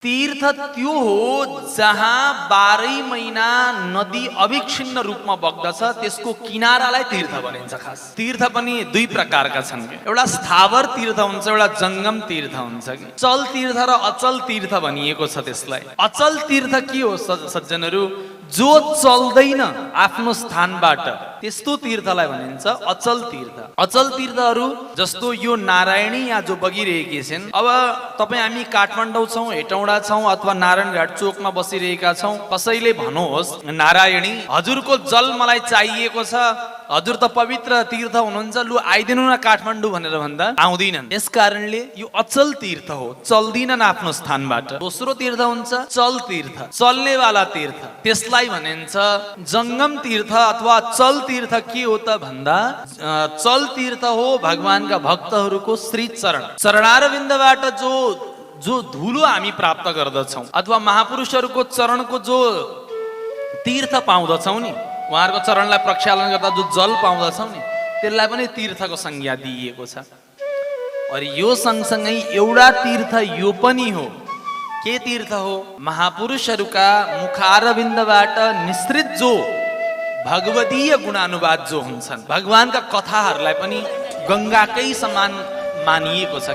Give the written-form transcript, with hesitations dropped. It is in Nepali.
तीर्थ त्यो हो जहाँ 12 महिना नदी अविच्छिन्न रूपमा बग्दछ, त्यसको किनारालाई तीर्थ भनिन्छ। खास तीर्थ पनि दुई प्रकारका छन्। एउटा स्थावर तीर्थ हुन्छ, एउटा जंगम तीर्थ हुन्छ। चल तीर्थ र अचल तीर्थ भनिएको छ त्यसलाई। अचल तीर्थ के हो सज्जनहरू? जो चल्दैन आफ्नो स्थानबाट, त्यस्तो तीर्थलाई भनिन्छ अचल तीर्थ। अचल तीर्थहरू जस्तो यो नारायणी यहाँ जो बगिरहेकी छिन्, अब तपाईँ हामी काठमाडौँ छौँ, हेटौँडा छौँ अथवा नारायणघाट चोकमा बसिरहेका छौँ, कसैले भन्नुहोस् नारायणी हजुरको जल मलाई चाहिएको छ, हजुर त पवित्र तीर्थ हुनुहुन्छ, लु आइदिनु न काठमाडौँ भनेर भन्दा आउँदिनन्। यस कारणले यो अचल तीर्थ हो, चल्दिनन् आफ्नो स्थानबाट। दोस्रो तीर्थ हुन्छ चल तीर्थ, चल्नेवाला तीर्थ, त्यसलाई भनिन्छ जंगम तीर्थ अथवा चल तीर्थ। के हो त भन्दा चल तीर्थ हो भगवानका भक्तहरूको श्री चरण, चरणारविन्दबाट जो धुलो हामी प्राप्त गर्दछौँ अथवा महापुरुषहरूको चरणको जो तीर्थ पाउँदछौँ नि, उहाँहरूको चरणलाई प्रक्षालन गर्दा जो जल पाउँदछौँ नि, त्यसलाई पनि तीर्थको संज्ञा दिइएको छ। अनि यो सँगसँगै एउटा तीर्थ यो पनि हो। के तीर्थ हो? महापुरुषहरूका मुखारविन्दबाट निश्रित जो भगवतीय गुणानुवाद जो हुन्छन्, भगवानका कथाहरूलाई पनि गङ्गाकै समान मानिएको छ।